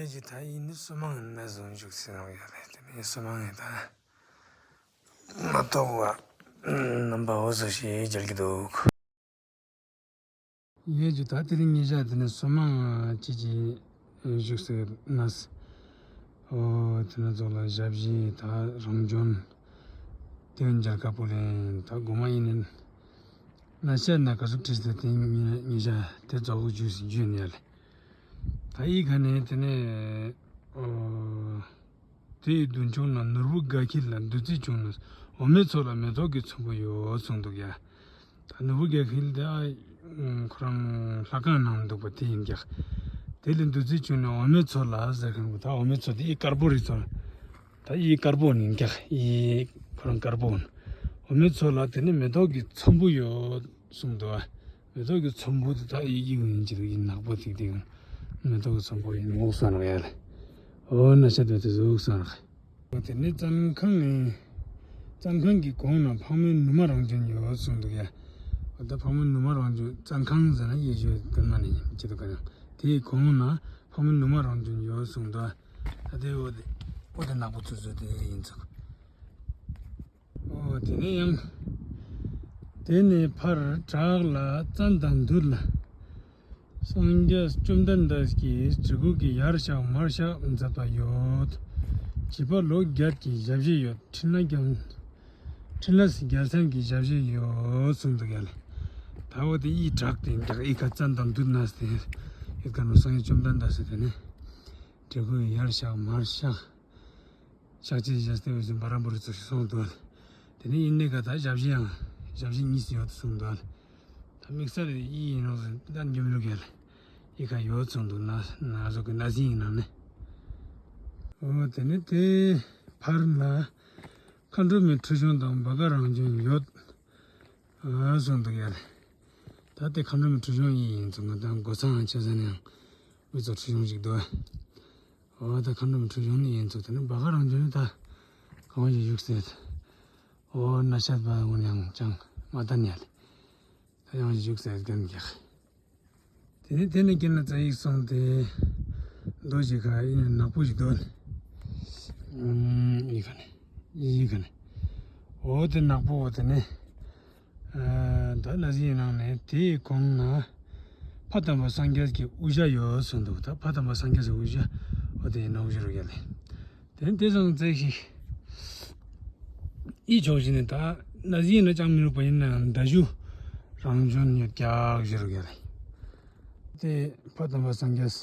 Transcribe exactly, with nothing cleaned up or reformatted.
ཇི་ད་ཡིན་ནི་སོ་མང་ན་བཟུང་བཅུག་སེ་ནོག་ཡ་ལེ། དེ་ནི་སོ་མང་ངི་ད་མ་ཐོག་བ་རྣམ་པ་འོ་སོ་ཞིག་མཇལ་གི་འདུག། ཡེ་ཇི་ད་དེ་རིང་ཉི་ཤ་དེ་ནི་སོ་མང་ཅི་ཅི་བཞུགས་སེ་ནས། འོ་དེ་ན་ཚོགས་ལ་ཞབས་ཕྱི་ད་རང་བྱོན་དེ་མཇལ་དཀའ་པོ་ལེན། ད་གོ་མ་ཡིན་ནི་ན་ཤ་ན་ག་སུ་ཁྲིད་དེ་དེ་ཉི་ཤ་དེ་ཚོགས་བཞུགས་སེ་བརྒྱུད་ནས་ཡ་ལེ། ད་ཡི་ག་ནས་དེ་ནས་འོ་དེའི་མདུན་ཕྱོགས་ན་ནོར་བུ་དགའ་འཁྱིལ་ལ་བདུད་རྩི་ཕྱུང་ན། འོ་མའི་མཚོ་ལ་མེ་ཏོག་གི་ཚོམ་བུ་ཡོད་གསུངས་འདུག་ཡ། ད་ནོར་བུ་དགའ་འཁྱིལ་དེ་ཨ་ཁོ་རང་ལྷ་ཁང་ནང་འདུག་པ་དེ་ཡིན་ཀྱག། དེ་ལས་བདུད་རྩི་ཕྱུང་ན་འོ་མའི་མཚོ་ལ་ཟེར་མཁན་པོ་ད་འོ་མའི་མཚོ་དེ་ཡི་དཀར་པོ་རེད་ཚོ། ད་ཡི་དཀར་པོ་ཡིན་ཀྱག། ཡི་ཁོ་རང་དཀར་པོ་ཡིན། འོ་མའི་མཚོ་ལ་དེ་ནི་མེ་ཏོག་གི་ཚོམ་བུ་ཡོད་གསུངས་འདུག་ཨ། མེ་ཏོག་གི་ཚོམ་བུ་དེ་ད་ཡི་གི་ཡིན་ཅི་རུ་ཡིན་ནག་པོ་ཐིག་ཐིག་མེ་ཏོག་གི་ཚོམ་བུ་ཡིན་ནོག་གསུངས་ནོག་ཡ་ལེ། འོ་ན་ཤ་དེ་དེ་ཟུག་གསུངས་ནོག། འོ་དེ་ནི་བཙོན་ཁང་ནི་བཙོན་ཁང་གི་གོང་ན་ཕག་མོའི་ནུ་མ་རང་བྱོན་ཡོད་གསུངས་འདུག་ཡ། འོ་ད་ཕག་མོའི་ནུ་མ་རང་བྱོན་བཙོན་ཁང་ཟེར་ན་ཡེ་ཤོད་དེ་མ་ནི་ཅི་འདུག་ག་ན་དེའི་གོང་ན་ཕག་མོའི་ནུ་མ་རང་བྱོན་ཡོད་གསུངས་འདུག། ད་དེ་འོ་དེ་འོ་དེ་ནག་པོ་ཚུ་ཚུ་དེ་ཡིན་ཚུགས། འོ་དེ་ནས་ཡང་། དེ་ནས་ཕར་བྲག་ལ་བཙན་དང་འདུལ་ལ། སངས་རྒྱས་བཅོམ་ལྡན་འདས་ཀྱིས་དྲེ་གུ་གི་ཡར་ཤག་མར་ཤག་མཛད་པ་ཡོད། བྱིས་པ་ལོ་བརྒྱད་ཀྱི་ཞབས་ཕྱི་ཡོད། འཕྲིན་ལས་རྒྱལ་འཕྲིན་ལས་རྒྱལ་མཚན་གྱི་ཞབས་ཕྱི་ཡོད་གསུངས་འདུག་ཡ་ལེ། ད་འོ་དེ་ཡི་བྲག་དེ་འདྲ་ཡི་ཁ་བཙན་དང་འདུལ་ནས་དེ་ཡོད་ཀ་ནོ། སངས་རྒྱས་བཅོམ་ལྡན་འདས་སི་དེ་ནས་དྲེ་གུ་ཡར་ཤག་མར་ཤག་ཤག་ཅེས་བྱས་ཏེ་འོ་ཟུག་བ་ར་བུ་རི་ཚུགས་ཤིག་གསུངས་འདུག། དེ་ནས་ཡིན་ནའི་ག་ད་ཞབས་ཕྱི་ཡང་ཞབས་ཕྱི་གཉིས་སུ་ཡོད་གསུངས་འདུག། ད་དམིགས་བསལ་ཡི་ཡིན་ནོ་ཟེར་ད་འགྱུར་མི་རུག་ཡ་ལེ། ཡི་ག་ཡོད་གསུངས་འདུག། ན་ན་ཟུག་གི་ན་ཟིན་ཡིན་ནང་ནས། འོ་དེ་ནས་དེ་ཕར་ན་མཁའ་འགྲོ་མའི་ཁྲི་གཞུང་དང་བྷ་ག་རང་བྱོན་ཡོད། ཨ་གསུངས་འདུག་ཡ་ལེ། ད་དེ་མཁའ་འགྲོ་མའི་ཁྲི་གཞུང་ཡིན་ཡིན་ཚུགས། ང་ད་སྒོ་ཚང་ཆེ་ས་ནས་ཡང་མི་ཚོ་ཁྲི་གཞུང་ཞིག་འདུག། འོ་ད་མཁའ་འགྲོ་མའི་ཁྲི་གཞུང་ནི་ཡིན་ཚུགས། དེ་ནི་བྷ་ག་རང་བྱོན་ནི་ད་གང་བ་ཞིག་བཞུགས་སེ། འོ་ན་ཤ་བ་ཀུན་ཡང་ཅང་མ་ལྟ་ནས་ཡ་ལེ། ད་ཡང་བཞུགས་སེ་གན་རྒྱག། དེ་ནས་དེ་ནས་དཀྱིལ་ན་རྩ་ཡིག་སོང་སྟེ། རྡོ་ཞིག་ག་ཡིན་ན་ནག་པོ་ཞིག་འདུག། ཨུམ། ཡི་ག་ནས་ཡི་ག་ནས། འོ་དེ་ནག་པོ་འོ་དེ་ནས། ཨ་ད་ན་ཟིན་ཡི་ནང་ནས་དེའི་གོང་ན་ཕ་དམ་པ་སངས་རྒྱས་ཀྱི་དབུ་ཞྭ་ཡོད་གསུངས་འདུག། ད་ཕ་དམ་པ་སངས་རྒྱས་ཀྱི་དབུ་ཞྭ་འོ་དེ་ཡིན་ནོག་ཞུ་རུ་ཡ་ལེ། དེ་དེ་སང་ཙེ་ཞིག་ཨི་ཕྱོགས་ཞིག་ནས་ད་ན་ཟིན་ན་ཅང་མི་རུག་པ་ཡིན་ན་མདའ་གཞུ་རང་བྱོན་ཡོད་ཀྱག་ཞུ་རུ་ཡ་ལེ། དེ་ཕ་དམ་པ་སངས་རྒྱས་